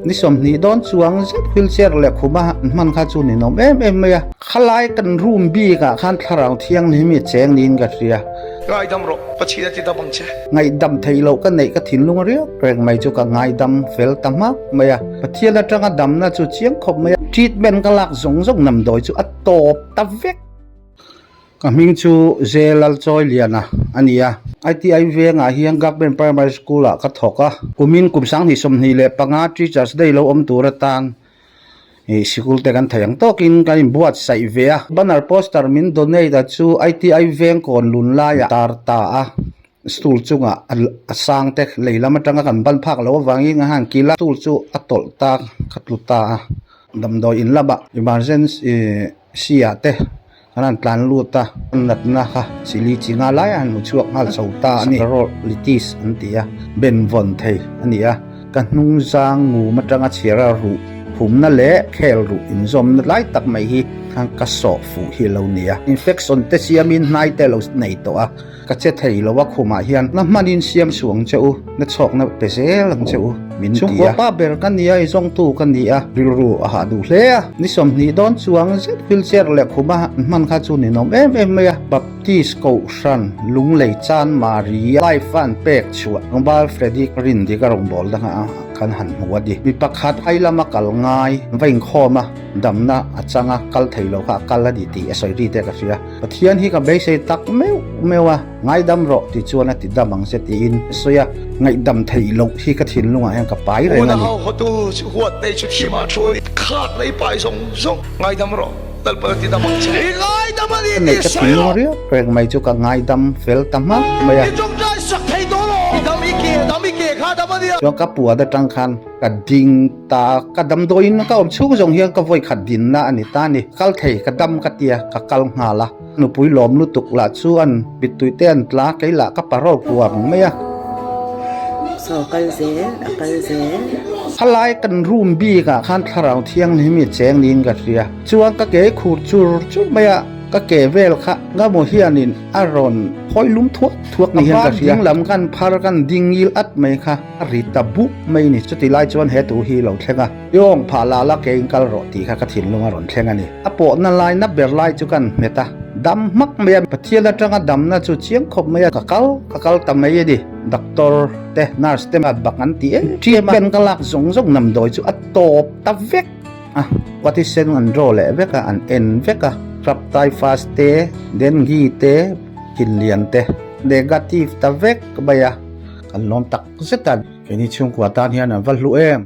Ni 20 dawn chuang zet wheelchair leh khuma an hman kha chu ninawm em em mai a. Khalai kan room bikah khan thlarau thianghlim hi cheng niin ka hria. Ngaidam rawh, Pathian a ti dam ang che. Ngaihdam theih loh ka neih ka thinlung a riak reng mai chu ka ngaidam fel ta hmak mai a. Pathian atanga damna chu chiang khawp mai a. Treatment ka lak zawng zawng namdawi chu a tawp ta vek. Ka hming chu Zelalchawiliana a ni a. ITI vengah hian Government Primary School ah ka thawk a. Kumin kum 2025 Teachers Day lo awm tur atan ih sikul te kan thei ang tawkin kan inbuatsaih ve a. Banner poster min donate a chu ITI veng kawn lun laiah tar ta a. Stool chungah a sang te lei lam atanga kan ban phak loh avangin a han kil a. Stool chu a tawlh ta kha tlu ta a. Damdawi in lamah emergency ah te An han tlan lut a, natna kha chili chi nga lai a han hmu chhuak nghal chho ta a ni. Sakarolitis an ti a, ben vawn thei a ni a, ka hnung zang ngum atanga chhiar a ruh phumna leh khel ruh inzawmna lai tak mai hi ka sawh fuh hi a lo ni a. Infection te siamin hnai te a lo nei tawh a. Ka che thei lo a khumah hian na hmanin siam suh ang che u, na chhawkna pe zel ang che u min ti a. Chhungkua pa ber ka ni a, i zawngtu ka ni a, rilru a hah duh hle a. Ni 20 dawn chuang zet wheelchair leh khuma an hman kha chu ninawm em em mai a. Baptist Kohhran Lunglei Chan Mari life a an pek chhuah Tlangval Freddy Rindik a rawngbâwl dangah kan han hmu a ni. Mi pakhat ai lama kal ngai va inkhawm a, damna a chang a, kal thei lo kha a kal a ni tih a sawi ri te ka hria. Pathian hi ka beisei tak meuh meuh a, ngaidam rawh ti chuan a ti dam ang che tiin a sawi a, ngaihdam theih loh hi ka thinlungah hian ka pai reng a ni. Unau hotu chu huat nei chu thimah thu a ni, khak lei pai zawng zawng ngaidam rawh, Lalpan a ti dam ang che. I ngaidam a ni tih sawi rawh. Ka thinlung riau reng mai chu ka ngaidam fel ta hmak mai a. I tawngtai sak thei tawh lo. I dam i ke, dam i ke kha dam a nia. Chuan ka puat atang khan ka ding ta, ka damdawiin ka awm chhung zawng hian ka vawi khat dinna a ni ta a ni. Kal thei, ka dam ka tia, ka kal nghal a. Nupui lawm lutuk lah chu an mittui te an tla, kei lah ka parawl kuang mai a. Saw kal zel, a kal zel. Khalai kan room bik ah khan thlarau thianghlim hi cheng niin ka hria. Chuan ka ke khur chur chur mai a. Ka ke vel kha Ngamo hianin a rawn phawi lum thuak thuak ni hian ka hria. Ding lam kan phar kan ding ngil at mai kha a ri ta buh mai ni. Chuti lai chuan he tu hi lo thleng a, Yawng phah la la ke in kal rawh tih kha ka thinlung a rawn thleng a ni. A pawhna lai na ber lai chu kan hmet a, dam hmak mai a. Pathian atanga damna chu chiang khawp mai a, ka kal ka kal ta mai a ni. Doctor te nurse te bak an ti em em a, pen ka lak zawng zawng namdawi chu a tawp ta vek. A patisen an draw leh vek a, an en vek a, Crab typhus te, dengue te, thinlian te negative ta vek mai a, kan lawm tak zet a. Keini chhungkua tan hian an va hlu em?